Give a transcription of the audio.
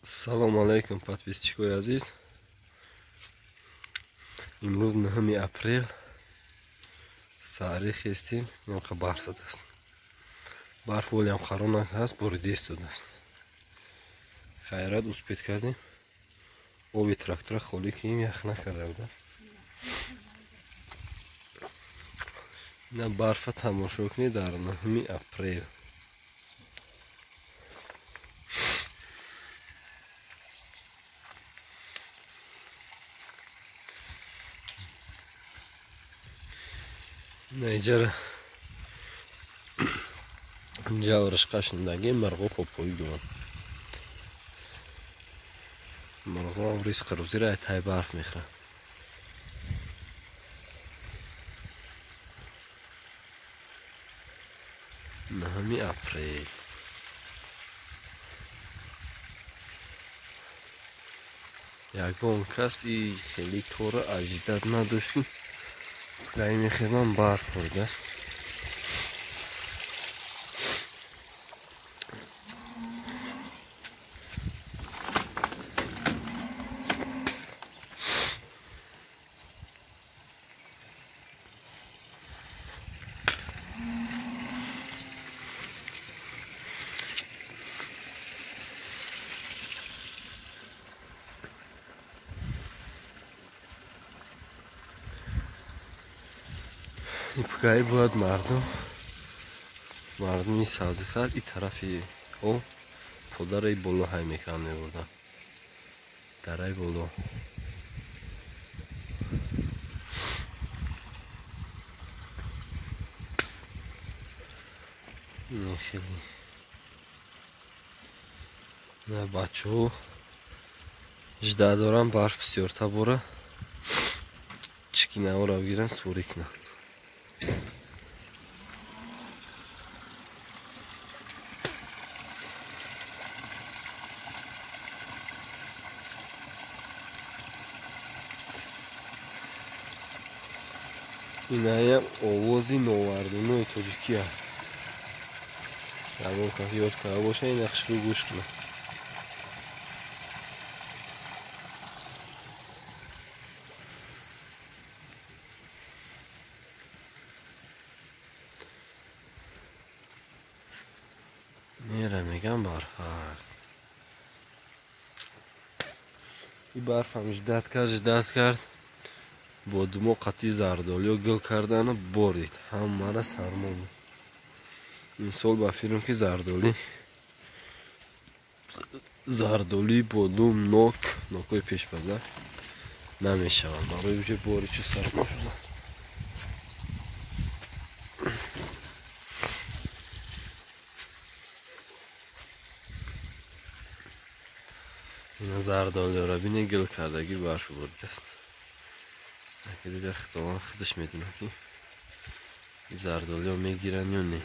Салом алейкум, подписчикои азиз. Имрӯз 9 апрел саҳари хестем, ямқа барф задааст. Барф волиам харонак ҳаст, борида истодааст. Хайрат успет кардем. Оби трактора холӣ кунем, ях накарда буда. Ина барфа тамошо кунед дар 9 апрел. Наиҷара ҷавришқа шундаги мирғо попои дорам. Мирғо ризқи рӯзиро ай тай барф мехӯрад. Наҳами апрел. Ягон кас и хеле корро аҷдад надошт. Дар ин мехелам барф хӯрдааст. Ипкаи бояд мардуми сабзихат и тарафи об подараи боло ҳай мекард мебурданд. Дараи боло. Ин хеле. На бачаҳо жда дорам барф бисёрта бора чикинаҳоро бигиранд сурӣ кунанд. Инаям овози новардунои тоҷикия. Ягон кас ёд карда боша, ин нақшро гӯш кунад. Мера мегам барфак. И барфам ждат кард, ждат кард. Бо думо қатъи зардолиё гил кардану борид. Ҳамара сармо буд. Имсол ба филм ки зардолӣ, бодум, нок, нокҳои пешпаза намешаванд. Барои уже боричу сармо шуданд. Ина зардолиёро бине гил кардагӣ барф боридааст. Дига худованд худаш медонад ки зардолиё мегиранд ё не.